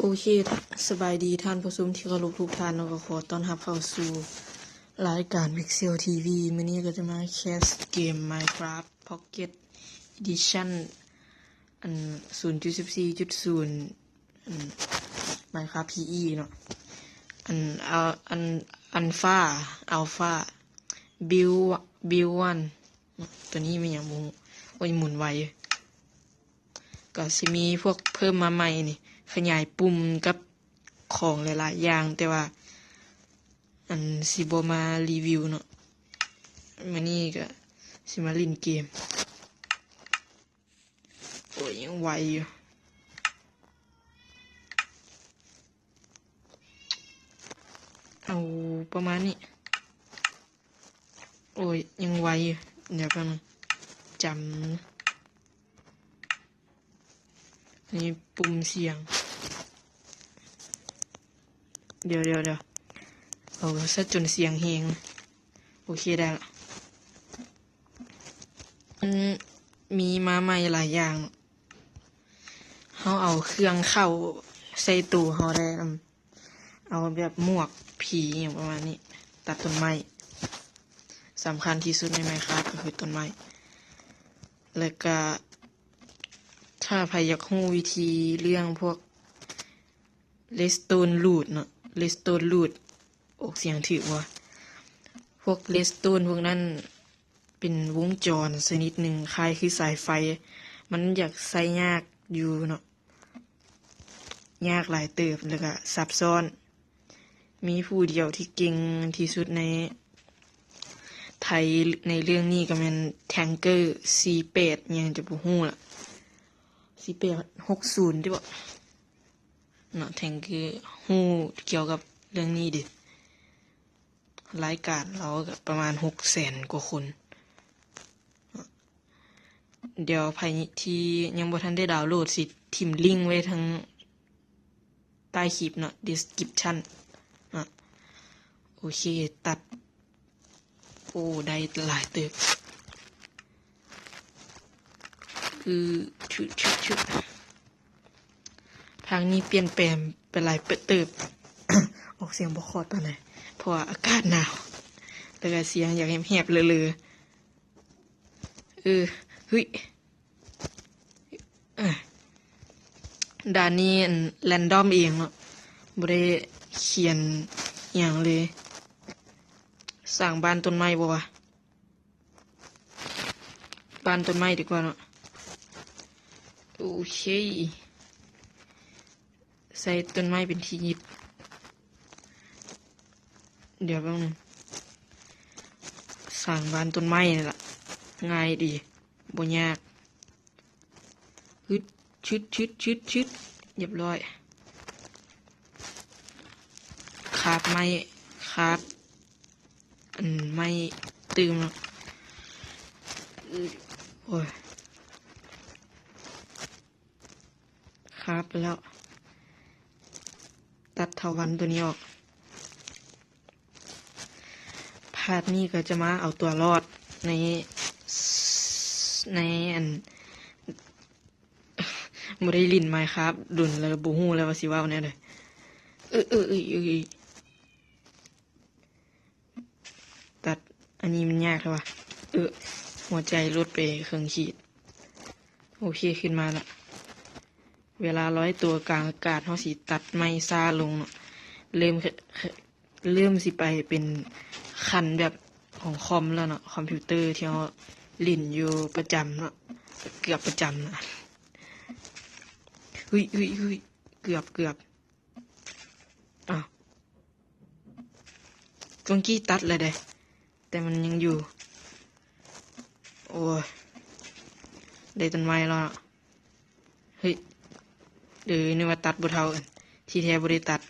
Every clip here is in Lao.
ໂອເຄ ສະບາຍດີທ່ານຜູ້ຊົມທີ່ເຄົາລົບທຸກທ່ານເນາະ, ກໍຂໍຕ້ອນຮັບເຂົ້າສູ່ລາຍການ Pixel ທີວີ. ມື້ນີ້ກໍຈະມາແຄສເກມ Minecraft Pocket Edition ອັນ ສູນຈຸດສິບສີ່ຈຸດສູນ ອັນ Minecraft ພີອີ ເນາະ, ອັນ ອັນ ອັນ Alpha Build Build One ເນາະ. ຕົວນີ້ແມ່ນຫຍັງບໍ່ຮູ້. ໂອ້ຍ ໝູນໄວ. ກໍຊິມີພວກເພີ່ມມາໃໝ່ນີ້ ຂະຫຍາຍປຸ່ມກັບຂອງຫຼາຍໆຢ່າງ, ແຕ່ວ່າ ອັນ ຊິບໍ່ມາຣີວິວເນາະ. ມື້ນີ້ກໍຊິມາຫຼິ້ນເກມ. ໂອ້ຍ ຍັງໄວຢູ່. ເອົາປະມານນີ້. ໂອ້ຍ ຍັງໄວຢູ່. ດຽວແປັບໜຶ່ງ ຈຳ ນີ້ປຸ່ມສຽງ. ດຽວໆໆ ເອົາຊະຈົນສຽງແຮງ. ໂອເຄ ໄດ້ລະ. ມັນມີມາໃໝ່ຫຼາຍຢ່າງ. ເຮົາເອົາເຄື່ອງເຂົ້າໃສ່ໂຕເຮົາໄດ້ນຳ. ເອົາແບບໝວກຜີຫຍັງປະມານນີ້. ຕັດຕົ້ນໄມ້. ສຳຄັນທີ່ສຸດໃນ Minecraft ກໍຄືຕົ້ນໄມ້. ແລ້ວກະ ຖ້າໃຜຢາກຮູ້ວິທີເລື່ອງພວກ Redstone Loot ເນາະ, Redstone Loot ອອກສຽງຖືກບໍ່? ພວກ Redstone ພວກນັ້ນ ເປັນວົງຈອນຊະນິດໜຶ່ງ ຄ້າຍຄືສາຍໄຟ. ມັນຢາກໃຊ້ຍາກຢູ່ເນາະ, ຍາກຫຼາຍເຕີບ ແລ້ວກະຊັບຊ້ອນ. ມີຜູ້ດຽວທີ່ເກັ່ງທີ່ສຸດໃນໄທໃນເລື່ອງນີ້ກໍແມ່ນ Tanker ສີ່ແປດ ຫຍັງຈະບໍ່ຮູ້ລະ, ສີ່ແປດຫົກສູນຕິບໍ? ເນາະ Tanker ຮູ້ກ່ຽວກັບເລື່ອງນີ້ເດ. ລາຍການລາວກໍປະມານຫົກແສນກວ່າຄົນ. ດຽວໃຜທີ່ຍັງບໍ່ທັນໄດ້ດາວໂຫຼດ ຊິຖິ້ມລິ້ງໄວ້ທາງໃຕ້ຄລິບເນາະ, description ເນາະ. ໂອເຄ ຕັດ. ໂອ້ ໄດ້ຫຼາຍເຕີບ. ອື ຊຶ ຊຶ ຊຶ. ພາກນີ້ປ່ຽນແປງໄປຫຼາຍເຕີບ. ອອກສຽງບໍ່ຄອດປານໃດ ເພາະວ່າອາກາດໜາວ ແລ້ວກະສຽງຢາກແຫບໆເລີໆ. ເອີ ຫຶຍ ອ່ະ ດ່ານນີ້ random ເອງເນາະ, ບໍ່ໄດ້ຂຽນຫຍັງເລີຍ. ສ້າງບ້ານຕົ້ນໄມ້ບໍ່ວະ? ບ້ານຕົ້ນໄມ້ດີກວ່າເນາະ. ໂອເຄ ໃຊ້ຕົ້ນໄມ້ເປັນທີ່ຍຶດ. ດຽວແປັບໜຶ່ງ ສ້າງບ້ານຕົ້ນໄມ້ນີ້ລະ ງ່າຍດີ ບໍ່ຍາກ. ຮຶດ ຊຶດ ຊຶດ ຊຶດ ຊຶດ ຮຽບຮ້ອຍ. ຄາບໄມ້ ຄາບ ອັນ ໄມ້ຕື່ມເນາະ. ໂອ້ຍ ຄາບໄປແລ້ວ. ຕັດຖາວັນຕົວນີ້ອອກ. ພາດນີ້ກໍຈະມາເອົາຕົວລອດໃນ ໃນ ອັນ ບໍ່ໄດ້ຫຼິ້ນ Minecraft ດົນແລ້ວ ບໍ່ຮູ້ແລ້ວວ່າຊິເວົ້າແນວໃດ. ເອີ ເອີ ເອີ ເອີ ຕັດ ອັນນີ້ມັນຍາກແທ້ວະ. ເອີ ຫົວໃຈຫຼຸດໄປເຄິ່ງຂີດ. ໂອເຄ ຂຶ້ນມາລະ. ເວລາລອຍຕົວກາງອາກາດ ເຮົາຊິຕັດໄມ້ຊ້າລົງເນາະ. ເລີ່ມ ເລີ່ມຊິໄປເປັນຂັ້ນແບບຂອງຄອມແລ້ວເນາະ, ຄອມພິວເຕີທີ່ເຮົາຫຼິ້ນຢູ່ປະຈຳເນາະ, ເກືອບປະຈຳນະ. ຫຶຍ ຫຶຍ ຫຶຍ ເກືອບ ເກືອບ. ອ້າວ ເມື່ອກີ້ຕັດແລ້ວເດ້ ແຕ່ມັນຍັງຢູ່. ໂອ້ຍ ໄດ້ຕົ້ນໄມ້ແລ້ວເນາະ. ເຮີ້ຍ ເອີ ນຶກວ່າຕັດບໍ່ເທົ່າກັນ, ທີ່ແທ້ບໍ່ໄດ້ຕັດ,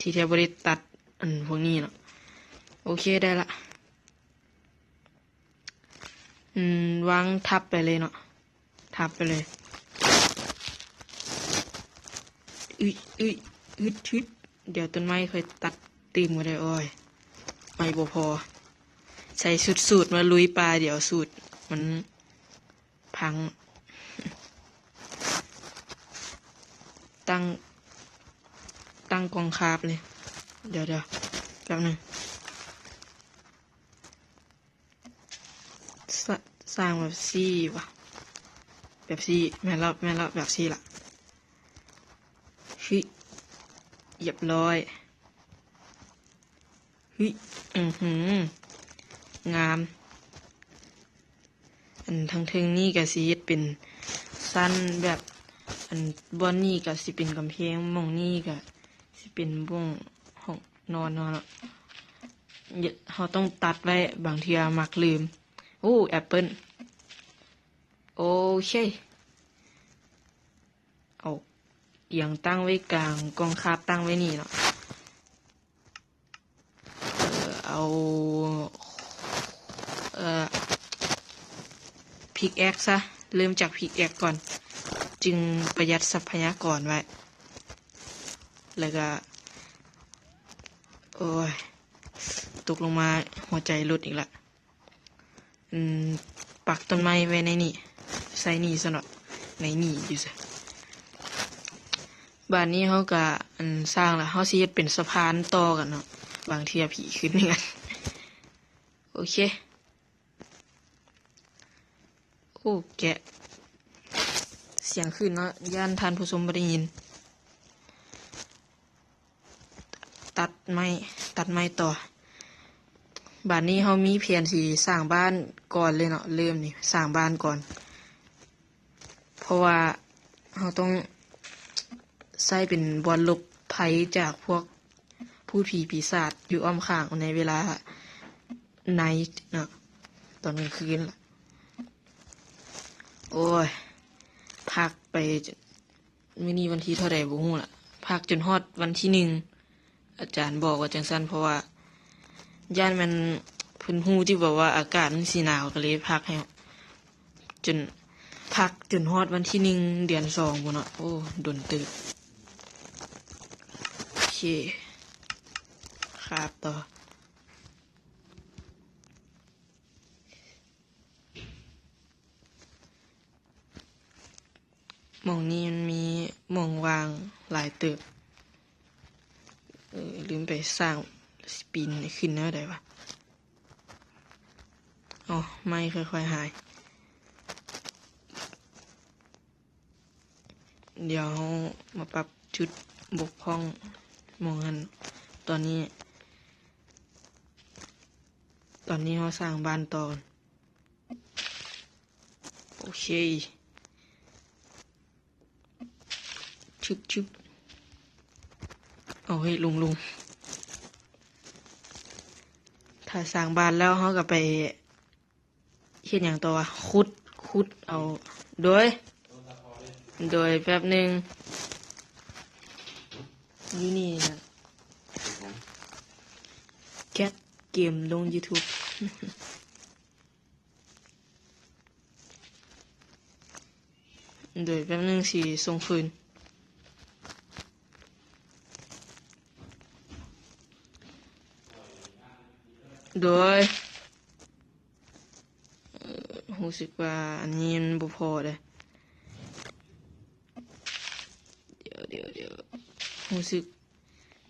ທີ່ແທ້ບໍ່ໄດ້ຕັດອັນພວກນີ້ເນາະ. ໂອເຄ ໄດ້ລະ. ອືມ ວາງທັບໄປເລີຍເນາະ, ທັບໄປເລີຍ. ອຶຍ ອຶຍ ອຶດ ອຶດ. ດຽວຕົ້ນໄມ້ຄ່ອຍຕັດຕື່ມກໍໄດ້. ໂອ້ຍ ໄມ້ບໍ່ພໍ. ໃສ່ຊຸດສູດມາລຸຍປ່າ, ດຽວສູດມັນພັງ. ຕັ້ງ ຕັ້ງກອງຄາບເລີຍ. ດຽວໆ ແປັບໜຶ່ງ. ສະ ສ້າງແບບຊີ້ຫວາ ແບບຊີ້ ແມ່ນແລ້ວ ແມ່ນແລ້ວ ແບບຊີ້ລະ. ເຮີ້ຍ ຮຽບຮ້ອຍ. ເຮີ້ຍ ອືຫື ງາມ. ອັນທາງເທິງນີ້ກະຊິເຮັດເປັນຊັ້ນແບບ ອັນບ່ອນນີ້ກະຊິເປັນກຳແພງ ໝ່ອງນີ້ກະຊິເປັນໝ່ອງຫ້ອງນອນເນາະ. ເຮົາຕ້ອງຕັດໄວ້ ບາງເທື່ອມັກລືມ. ໂອ້ ແອັບເປິ້ນ. ໂອເຄ ເອົາ ອຽງຕັ້ງໄວ້ກາງ ກອງຄາບຕັ້ງໄວ້ນີ້ເນາະ. ເອີ ເອົາ ເອີ ພິກແອັກຊະ ເລີ່ມຈາກພິກແອັກກ່ອນ ຈຶ່ງປະຢັດຊັບພະຍາກອນໄວ້. ແລ້ວກະ ໂອ້ຍ ຕົກລົງມາ ຫົວໃຈຫຼຸດອີກລະ. ອັນ ປັກຕົ້ນໄມ້ໄວ້ໃນນີ້ ໃສ່ນີ້ຊະເນາະ ໃນນີ້ຢູ່ໃສ. ບາດນີ້ເຮົາກະ ອັນ ສ້າງລະ ເຮົາຊິເຮັດເປັນສະພານຕໍ່ກັນເນາະ ບາງເທື່ອຜີຂຶ້ນເຮືອນ. ໂອເຄ ໂອ້ ແກະ ສຽງຂຶ້ນເນາະ ຢ້ານທ່ານຜູ້ຊົມບໍ່ໄດ້ຍິນ. ຕັດໄມ້ ຕັດໄມ້ຕໍ່. ບາດນີ້ເຮົາມີແຜນຊິສ້າງບ້ານກ່ອນເລີຍເນາະ ເລີ່ມນີ້ສ້າງບ້ານກ່ອນ ເພາະວ່າເຮົາຕ້ອງໃຊ້ເປັນບ່ອນຫຼົບໄພຈາກພວກພູດຜີປີສາດຢູ່ອ້ອມຂ້າງໃນເວລາໄນເນາະ ຕອນກາງຄືນ. ໂອ້ຍ ພັກໄປ ມື້ນີ້ວັນທີເທົ່າໃດບໍ່ຮູ້ລະ ພັກຈົນຮອດວັນທີໜຶ່ງ ອາຈານບອກວ່າຈັ່ງຊັ້ນ ເພາະວ່າຢ້ານແມ່ນເພິ່ນຮູ້ທີ່ແບບວ່າອາກາດມັນຊິໜາວ ກໍເລີຍພັກໃຫ້ ຈົນ ພັກຈົນຮອດວັນທີໜຶ່ງ ເດືອນສອງພຸ້ນເນາະ. ໂອ້ ດົນເຕີບ. ໂອເຄ ຄາບຕໍ່. ໝ່ອງນີ້ມັນມີໝ່ອງວ່າງຫຼາຍເຕີບ. ເອີ ລືມໄປສ້າງ ຊິປີນຂຶ້ນແນວໃດວະ? ອໍ ໄມ້ຄ່ອຍໆຫາຍ. ດຽວເຮົາມາປັບຈຸດບົກຜ່ອງໝ່ອງຫັ້ນ. ຕອນນີ້ ຕອນນີ້ເຮົາສ້າງບ້ານຕໍ່. ໂອເຄ ຊຶບໆ ເອົາ ເຮີ້ຍ ລົງໆ. ຖ້າສ້າງບ້ານແລ້ວ ເຮົາກໍໄປເຮັດຫຍັງຕໍ່ວະ? ຂຸດ ຂຸດເອົາ ໂດຍ ໂດຍ ແປັບໜຶ່ງ ຢູ່ນີ້ນະ ແຄດເກມລົງຢູທູບ. ໂດຍ ແປັບໜຶ່ງ ຊິສົ່ງຄືນ. ໂດຍ ເອີ ຮູ້ສຶກວ່າອັນນີ້ມັນບໍ່ພໍເດ້. ດຽວ ດຽວ ດຽວ ຮູ້ສຶກ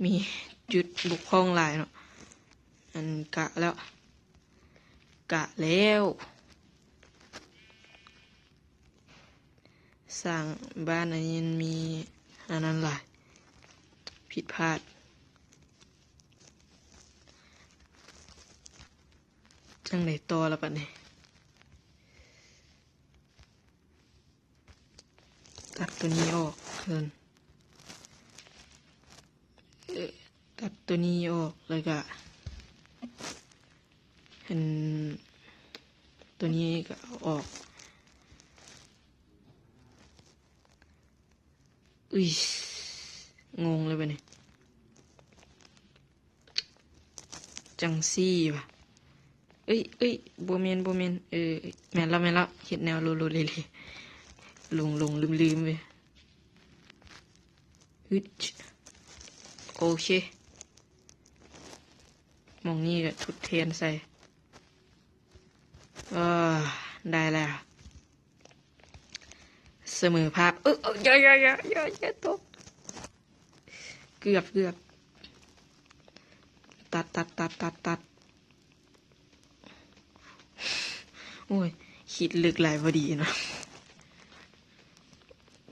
ມີຈຸດບົກຜ່ອງຫຼາຍເນາະ. ອັນ ກະແລ້ວ ກະແລ້ວ ສ້າງບ້ານອັນນີ້ມັນມີອັນນັ້ນຫຼາຍ ຜິດພາດ. ຈັ່ງໃດຕໍ່ລະບາດນີ້? ຕັດໂຕນີ້ອອກເພິ່ນ ເອີ ຕັດໂຕນີ້ອອກ ແລ້ວກະ ອັນ ໂຕນີ້ກະເອົາອອກ. ອຸ້ຍ ງົງເລີຍບາດນີ້. ຈັ່ງຊີ້ຫວາ? ເອີຍ ເອີຍ ບໍ່ແມ່ນ ບໍ່ແມ່ນ ເອີ ແມ່ນແລ້ວ ແມ່ນແລ້ວ ເຮັດແນວໂລໆເລໆ ຫຼົງໆລືມໆເວີຍ. ອຶດ ໂອເຄ ໝ່ອງນີ້ກະທົດແທນໃສ່. ເອີ ໄດ້ແລ້ວ ສະເໝີພາບ. ເອີ ເອີ ຢ່າ ຢ່າ ຢ່າ ຢ່າ ຢ່າຕົກ. ເກືອບ ເກືອບ ຕັດ ຕັດ ຕັດ ຕັດ ຕັດ. ໂອ້ຍ ຄິດເລິກຫຼາຍບໍ່ດີເນາະ.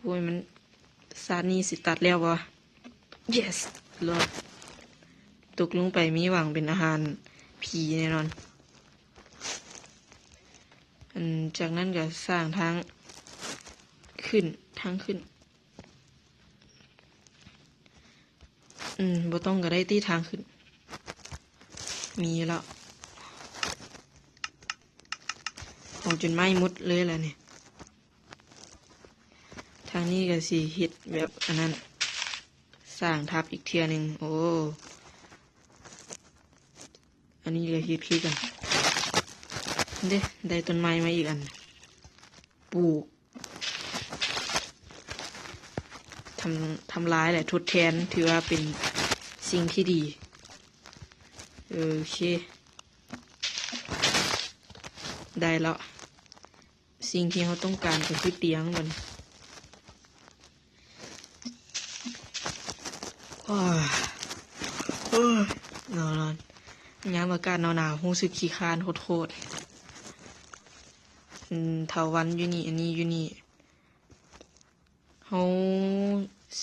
ໂອ້ຍ ມັນ ຊາດນີ້ຊິຕັດແລ້ວບໍ່? Yes ລອດ. ຕົກລົງໄປມີຫວັງເປັນອາຫານຜີແນ່ນອນ. ອັນ ຈາກນັ້ນກໍສ້າງທາງຂຶ້ນ ທາງຂຶ້ນ. ອືມ ບໍ່ຕ້ອງກໍໄດ້ຕິ ທາງຂຶ້ນ ມີຢູ່ແລ້ວ. ເອົາຈົນໄໝ້ໝົດເລີຍລະນີ້. ທາງນີ້ກໍຊິເຮັດແບບອັນນັ້ນ ສ້າງທັບອີກເທື່ອໜຶ່ງ. ໂອ້ ອັນນີ້ກໍເຮັດຄືກັນເດ້ ໄດ້ຕົ້ນໄມ້ມາອີກອັນ ປູກ ທຳ ທຳລາຍ ແລະ ທົດແທນ ຖືວ່າເປັນສິ່ງທີ່ດີ. ໂອເຄ ໄດ້ແລ້ວ. ສິ່ງທີ່ເຮົາຕ້ອງການກໍຄືຕຽງບັດນີ້. ໂອ້ຍ ໂອ້ຍ ໜາວນອນ. ຍາມອາກາດໜາວໆ ຮູ້ສຶກຂີ້ຄ້ານໂຄດໆ. ອືມ ຖາວັນຢູ່ນີ້ ອັນນີ້ຢູ່ນີ້. ເຮົາ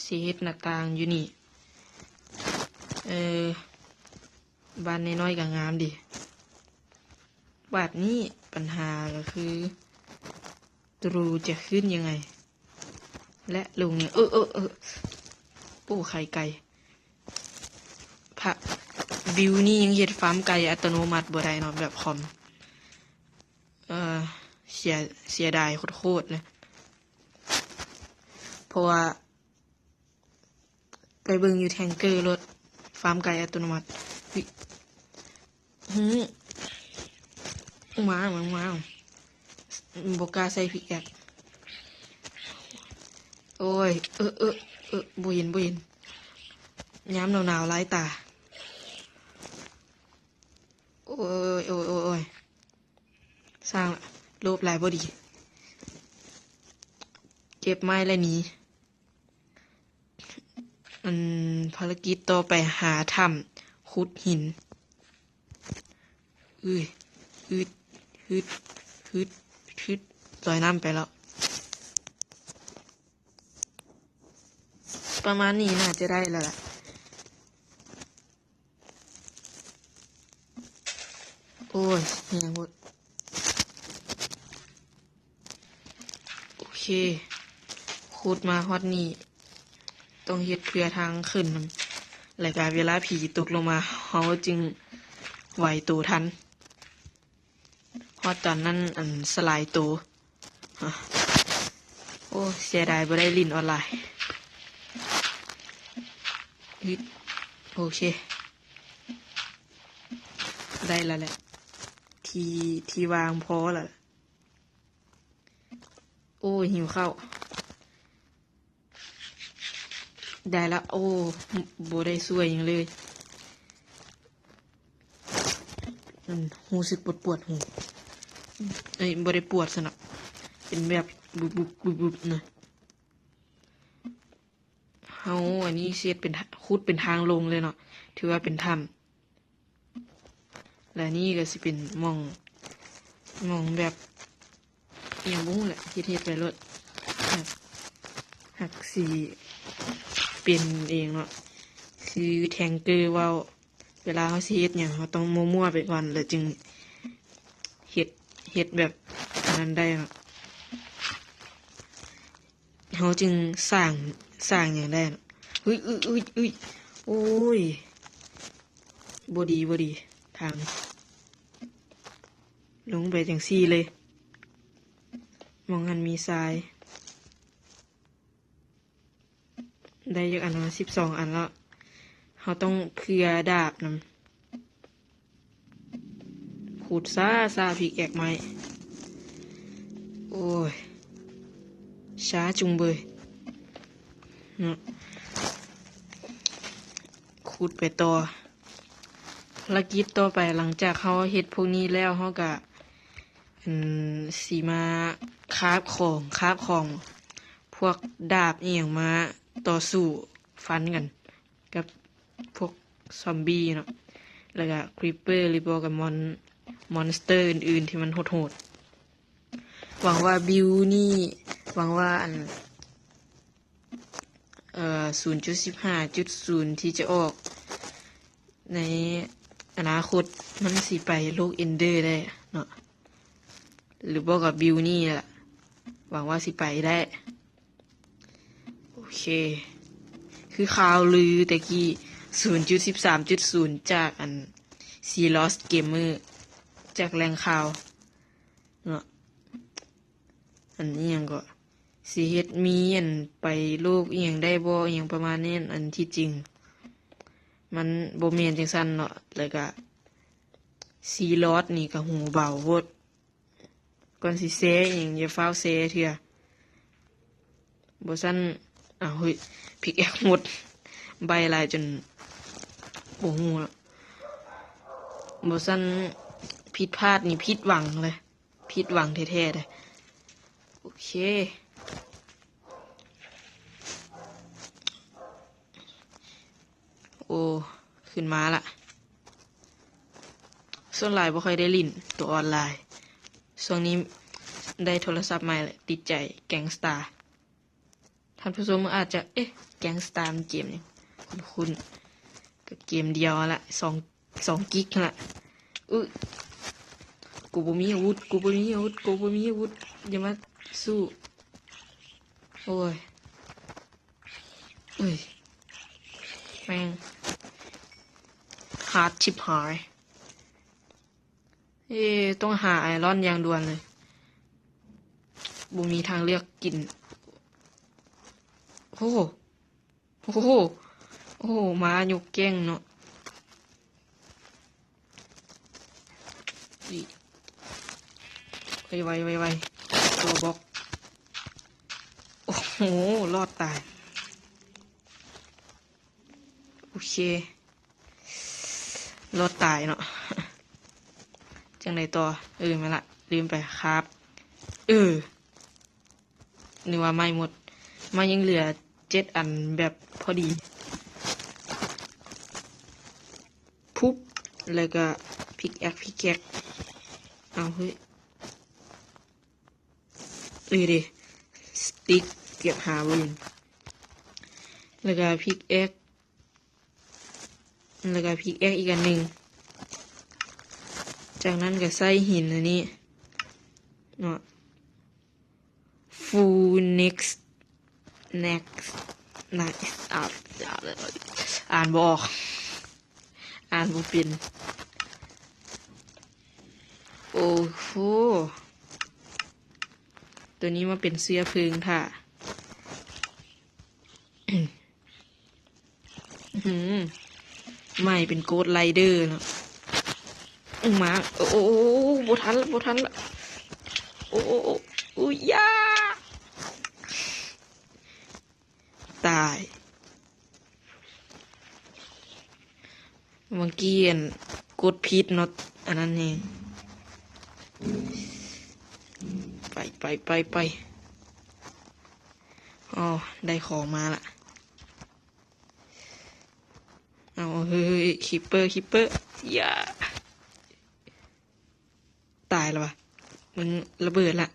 ຊິເຮັດໜ້າຕ່າງຢູ່ນີ້. ເອີ ບ້ານນ້ອຍໆກໍງາມດີ. ບາດນີ້ບັນຫາກໍຄື ຕຣູຈະຂຶ້ນຍັງໄງ ແລະ ລົງຍັງ ເອີ ເອີ ເອີ ໂອ້ ໄຂ່ໄກ່. ພະ ບິວນີ້ຍັງເຮັດຟາມໄກ່ອັດຕະໂນມັດບໍ່ໄດ້ເນາະ ແບບຄອມ. ເອີ ເສຍ ເສຍດາຍໂຄດໆເລີຍ ເພາະວ່າ ໄປເບິ່ງຢູ່ແທັງເກີໂລດ ຟາມໄກ່ອັດຕະໂນມັດ. ຫື ຫື ມາ ມາ ມາ ບໍ່ກ້າໃຊ້ພິກແອັກ. ໂອ້ຍ ເອີ ເອີ ເອີ ບໍ່ເຫັນ ບໍ່ເຫັນ. ຍາມໜາວໆ ລາຍຕາ. ໂອ້ຍ ໂອ້ຍ ໂອ້ຍ ໂອ້ຍ. ສ້າງລະ ໂລບຫຼາຍບໍ່ດີ. ເກັບໄມ້ແລ້ວໜີ. ອັນ ພາລະກິດຕໍ່ໄປ ຫາຖ້ຳ ຂຸດຫີນ. ອືດ ອືດ ອືດ ອືດ ອືດ ລອຍນ້ຳໄປແລ້ວ. ປະມານນີ້ໜ້າຈະໄດ້ແລ້ວລະ. ໂອ້ຍ ແຮງໂພດ. ໂອເຄ ຂຸດມາຮອດນີ້ ຕ້ອງເຮັດເພື່ອທາງຂຶ້ນນຳ ແລ້ວກະເວລາຜີຕົກລົງມາ ເຮົາຈຶ່ງໄຫວໂຕທັນ. ຮອດຕອນນັ້ນ ອັນ ສະຫຼາຍໂຕ. ໂອ້ ເສຍດາຍບໍ່ໄດ້ຫຼິ້ນອອນລາຍ. ອືດ ໂອເຄ ໄດ້ແລ້ວແຫຼະ ທີ່ ທີ່ວ່າງພໍແລ້ວ. ໂອ້ ຫິວເຂົ້າ. ໄດ້ລະ. ໂອ້ ບໍ່ໄດ້ຊ່ວຍຫຍັງເລີຍ. ອືມ ຮູ້ສຶກປວດໆຫູ. ເອີຍ ບໍ່ໄດ້ປວດຊັ້ນນະ ເປັນແບບບຸບໆໆນະ. ເຮົາອັນນີ້ຊິເຮັດເປັນ ຂຸດເປັນທາງລົງເລີຍເນາະ ຖືວ່າເປັນຖ້ຳ. ແລະ ນີ້ກໍຊິເປັນໝ່ອງ ໝ່ອງແບບ ອີ່ຫຍັງບໍ່ຮູ້ແຫຼະ ເຮັດ ເຮັດໄປໂລດ. ຫາກ ຫາກຊິເປັນເອງເນາະ ຄືແທັງເກີເວົ້າ ເວລາເຮົາຊິເຮັດຫຍັງ ເຮົາຕ້ອງມົ້ວໆໄປກ່ອນ ແລ້ວຈຶ່ງເຮັດ ເຮັດແບບອັນນັ້ນໄດ້ເນາະ. ເຮົາຈຶ່ງສ້າງ ສ້າງຫຍັງໄດ້. ເຮີ້ຍ ເອີຍ ເອີຍ ເອີຍ ໂອ້ຍ ບໍ່ດີ ບໍ່ດີ ທາງ ລົງໄປຈັ່ງຊີ້ເລີຍ. ໝ່ອງຫັ້ນມີຊາຍ ໄດ້ຈັກອັນວະ? ສິບສອງອັນແລ້ວ. ເຮົາຕ້ອງເຜື່ອດາບນຳ. ຂູດຊ້າໆ ພິກແອັກໄມ້. ໂອ້ຍ ຊ້າຈຸງເບີຍເນາະ. ຂູດໄປຕໍ່. ພາລະກິດຕໍ່ໄປ ຫຼັງຈາກເຮົາເຮັດພວກນີ້ແລ້ວ ເຮົາກະ ອັນ ຊິມາຄາບຂອງ ຄາບຂອງ ພວກດາບອີ່ຫຍັງມາຕໍ່ສູ້ຟັນກັນ. ກັບພວກຊອມບີເນາະ ແລ້ວກະຄຣີບເປີ ຫຼືບໍ່ກະມອນ ມອນສເຕີອື່ນໆທີ່ມັນໂຫດໆ. ຫວັງວ່າບິວນີ້ ຫວັງວ່າອັນ ເອີ ສູນຈຸດສິບຫ້າຈຸດສູນທີ່ຈະອອກໃນອະນາຄົດ ມັນຊິໄປໂລກເອັນເດີໄດ້ເນາະ ຫຼືບໍ່ກະບິວນີ້ແຫຼະ ຫວັງວ່າຊິໄປໄດ້. ໂອເຄ ຄືຂ່າວລືແຕ່ກີ້ ສູນຈຸດສິບສາມຈຸດສູນ ຈາກອັນ ຊີລອສເກມເມີ ຈາກແຫຼ່ງຂ່າວເນາະ ອັນອີ່ຫຍັງເກາະ ຊິເຮັດມີອັນໄປໂລກອີ່ຫຍັງໄດ້ບໍ່ ອີ່ຫຍັງປະມານນີ້. ອັນທີ່ຈິງມັນບໍ່ແມ່ນຈັ່ງຊັ້ນເນາະ ແລ້ວກະຊີລອສນີ້ກະຫູເບົາໂພດ. ກ່ອນຊິແຊອີ່ຫຍັງ ຢ່າຟ້າວແຊເທື່ອ ບໍ່ຊັ້ນ ອ້າວ ເຮີ້ຍ ພິກແອັກໝົດ ໃບຫຼາຍຈົນບໍ່ຮູ້ແລ້ວ ບໍ່ຊັ້ນຜິດພາດນີ້ຜິດຫວັງເລີຍ ຜິດຫວັງແທ້ໆເດ້. ໂອເຄ ໂອ້ ຂຶ້ນມາລະ. ສ່ວນຫຼາຍບໍ່ຄ່ອຍໄດ້ຫຼິ້ນໂຕອອນລາຍ ຊ່ວງນີ້ໄດ້ໂທລະສັບໃໝ່ ແລະ ຕິດໃຈແກງສະຕາ. ທ່ານຜູ້ຊົມອາດຈະ ເອະ ແກງສະຕາມັນເກມຫຍັງ? ຄຸ້ນໆ ກະເກມດຽວຫັ້ນລະ ສອງ ສອງກິກຫັ້ນລະ. ອຸ້ຍ ກູບໍ່ມີອາວຸດ ກູບໍ່ມີອາວຸດ ກູບໍ່ມີອາວຸດ ຢ່າມາສູ້. ໂອ້ຍ ເອີຍ ແມ່ງຮາດຊິບຫາຍ. ເອີ ຕ້ອງຫາໄອຣອນຢ່າງດ່ວນເລີຍ ບໍ່ມີທາງເລືອກກິນ. ໂອ້ໂຫ ໂອ້ໂຫ ໂອ້ໂຫ ໝາຍົກແກ້ງເນາະ. ໄວໆ ໄວໆ ຕົວບອກ. ໂອ້ໂຫ ລອດຕາຍ. ໂອເຄ ລອດຕາຍເນາະ. ຈັ່ງໃດຕໍ່? ເອີ ແມ່ນລະ ລືມໄປຄາບ. ເອີ ນຶກວ່າໄມ້ໝົດ ໄມ້ຍັງເຫຼືອເຈັດອັນແບບພໍດີ. ພຸບ ແລ້ວກະພິກແອັກ ພິກແອັກ. ເອົາ ເຮີ້ຍ ເອີເດ ສະຕິກ ເກັບຫາບໍ່ເຫັນ. ແລ້ວກະພິກແອັກ ແລ້ວກະພິກແອັກອີກອັນໜຶ່ງ. ຈາກນັ້ນກະໃສ່ຫີນອັນນີ້ເນາະ. ຟູເນັກ ເນັກ ເນັກ ອ່ານ ອ່ານບໍ່ອອກ ອ່ານບໍ່ເປັນ. ໂອ້ໂຫ ໂຕນີ້ມາເປັນເຊື້ອເພີງຖ້າ. ອື ໃໝ່ເປັນໂກດໄລເດີເນາະ. ອື ມາ ໂອ້ ໂອ້ ບໍ່ທັນລະ ບໍ່ທັນລະ. ໂອ້ ໂອ້ ໂອ້ ອຸຍ ຢ່າ ຕາຍ. ເມື່ອກີ້ອັນ ກົດຜິດເນາະ ອັນນັ້ນເອງ. ໄປ ໄປ ໄປ ໄປ. ອໍ ໄດ້ຂອງມາລະ. ເອົາ ເຮີ້ຍ ຄຣີບເປີ ຄຣີບເປີ ຢ່າ ຕາຍລະວະ ມັນລະເບີດລະ.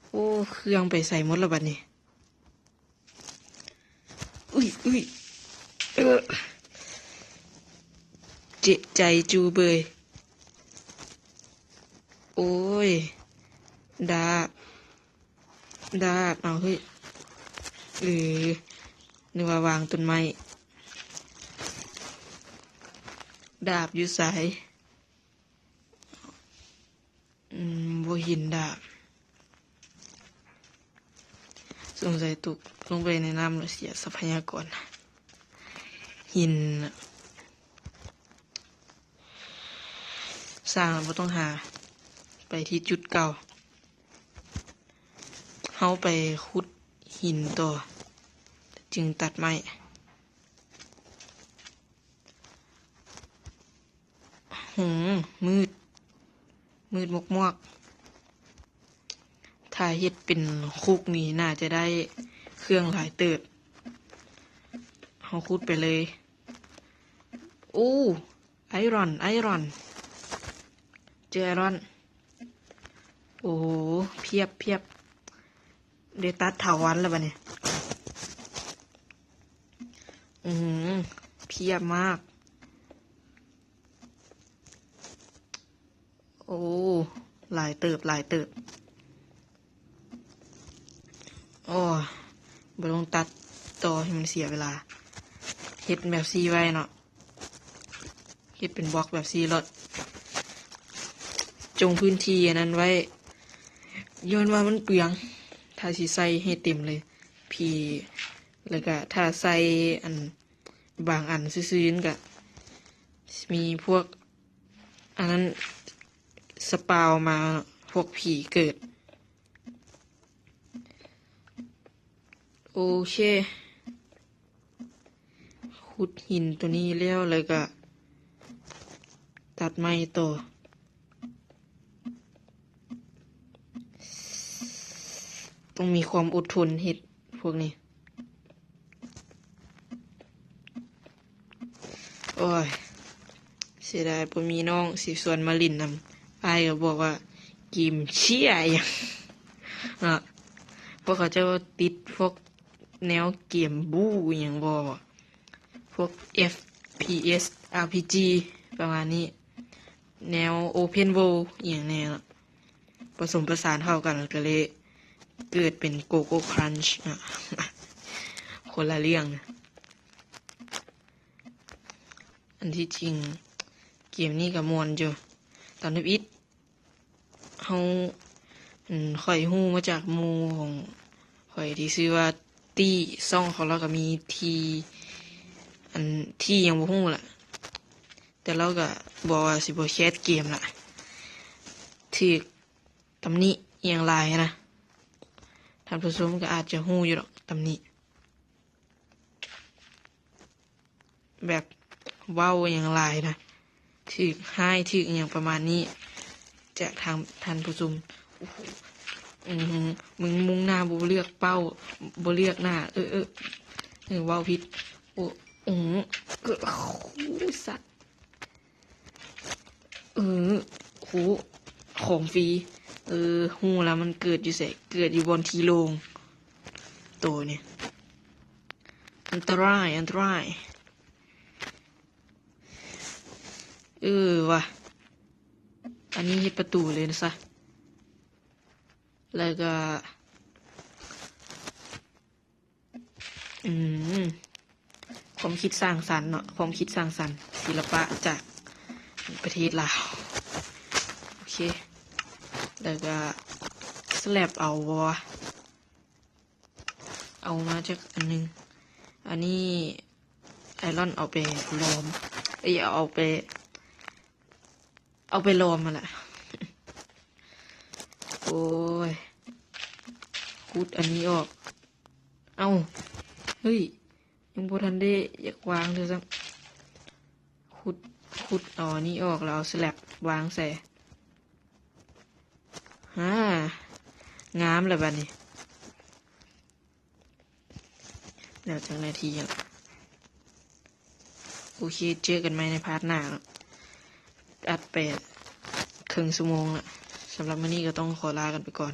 ໂອ້ ເຄື່ອງໄປໃສໝົດລະບັດນີ້? ອຸ້ຍ ອຸ້ຍ ເອີ ເຈັບໃຈຈູເບີຍ. ໂອ້ຍ ດາບ ດາບ ເອົາ ເຮີ້ຍ ເອີ ນຶກວ່າວາງຕົ້ນໄມ້. ດາບຢູ່ໃສ? ອືມ ບໍ່ເຫັນດາບ. ສົງໄສຕົກລົງໄປໃນນ້ຳແລ້ວເສຍຊັບພະຍາກອນຫີນ. ຊ່າງ ບໍ່ຕ້ອງຫາ ໄປທີ່ຈຸດເກົ່າ. ເຮົາໄປຂຸດຫີນຕໍ່ ຈຶ່ງຕັດໄມ້. ຫື ມືດ ມືດໝວກໆ. ຖ້າເຮັດເປັນຄຸກນີ້ ໜ້າຈະໄດ້ເຄື່ອງຫຼາຍເຕີບ. ເຮົາຂຸດໄປເລີຍ. ໂອ້ ໄອຣອນ ໄອຣອນ ເຈີໄອຣອນ. ໂອ້ ພຽບ ພຽບ ໄດ້ຕັດຖາວອນແລ້ວບັດນີ້. ອື ພຽບມາກ. ໂອ້ ຫຼາຍເຕີບ ຫຼາຍເຕີບ. ໂອ້ ບໍ່ຕ້ອງຕັດຕໍ່ໃຫ້ມັນເສຍເວລາ. ເຮັດແບບຊີ້ໄວ້ເນາະ. ເຮັດເປັນບລັອກແບບຊີ້ໂລດ. ຈົ່ງພື້ນທີ່ອັນນັ້ນໄວ້ ຍ້ອນວ່າມັນເປືອງ. ຖ້າຊິໃສ່ໃຫ້ເຕັມເລີຍ ພີ ແລ້ວກະຖ້າໃສ່ອັນ ບາງອັນຊື່ໆ ມັນກະມີພວກອັນນັ້ນສະປາວມາ ພວກຜີເກີດ. ໂອເຄ ຂຸດຫີນໂຕນີ້ແລ້ວ ແລ້ວກະຕັດໄມ້ຕໍ່. ຕ້ອງມີຄວາມອົດທົນເຮັດພວກນີ້. ໂອ້ຍ ເສຍດາຍບໍ່ມີນ້ອງຊິຊວນມາຫຼິ້ນນຳ. ອ້າຍກໍບອກວ່າເກມເຊຍຫຍັງເນາະ, ພວກເຂົາເຈົ້າຕິດພວກແນວເກມບູ້ຫຍັງບໍ່ ພວກ ເອັຟ ພີ ເອັສ ອາພີຈີ ປະມານນີ້, ແນວ Open World ອີ່ຫຍັງແນ່ເນາະ. ປະສົມປະສານເຂົ້າກັນ ກໍເລີຍເກີດເປັນ Coco Crunch ເນາະ, ຄົນລະເລື່ອງ. ອັນທີ່ຈິງເກມນີ້ກໍມ່ວນຢູ່. ຕອນທຳອິດເຮົາ ອັນ ຂ້ອຍຮູ້ມາຈາກໝູ່ຂອງຂ້ອຍທີ່ຊື່ວ່າ ຕີ ຊ່ອງຂອງລາວກໍມີທີ່ ອັນ ທີ່ຫຍັງບໍ່ຮູ້ລະ, ແຕ່ລາວກໍບອກວ່າຊິບໍ່ແຄສເກມລະ, ຖືກ ຕຳໜິອີ່ຫຍັງຫຼາຍນະ. ທ່ານຜູ້ຊົມກໍອາດຈະຮູ້ຢູ່ດອກ ຕຳໜິ ແບບເວົ້າຫຍັງຫຼາຍນະ, ຖືກຮ້າຍ ຖືກຫຍັງປະມານນີ້ ຈາກທາງທ່ານຜູ້ຊົມ. ໂອ້ໂຫ ອື ມຶງມຸ່ງໜ້າ ບໍ່ເລືອກເປົ້າ ບໍ່ເລືອກໜ້າ ເອີ ເອີ ເອີ ເວົ້າຜິດ. ໂອ້ ອື ໂອ້ ສັດ. ເອີ ໂຫ ຂອງຟຣີ. ເອີ ຮູ້ລະ ມັນເກີດຢູ່ໃສ? ເກີດຢູ່ບ່ອນທີ່ໂລ່ງ. ໂຕນີ້ ອັນຕະລາຍ ອັນຕະລາຍ. ເອີ ວ່າ ອັນນີ້ເຮັດປະຕູເລີຍຊະ. ແລ້ວກໍ ອືມ ຄວາມຄິດສ້າງສັນເນາະ, ຄວາມຄິດສ້າງສັນ ສິລະປະຈາກປະເທດລາວ. ໂອເຄ ແລ້ວກໍສະແລັບເອົາບໍ່ວະ? ເອົາມາຈັກອັນໜຶ່ງ. ອັນນີ້ໄອລອນເອົາໄປລອມ ເອີຍ ເອົາໄປ ເອົາໄປລອມຫັ້ນລະ. ໂອ້ຍ ຂຸດອັນນີ້ອອກ. ເອົ້າ ເຮີ້ຍ ຍັງບໍ່ທັນໄດ້ຢາກວາງເທື່ອຊ້ຳ. ຂຸດ ຂຸດເອົາອັນນີ້ອອກ ແລ້ວເອົາສະແລັບວາງໃສ່. ຫາ ງາມແລ້ວບາດນີ້. ແລ້ວຈັກນາທີລະ? ໂອເຄ ເຈີກັນໃໝ່ໃນພາດໜ້າເນາະ. ອັດໄປເຄິ່ງຊົ່ວໂມງລະ. ສຳລັບມື້ນີ້ກໍຕ້ອງຂໍລາກັນໄປກ່ອນ.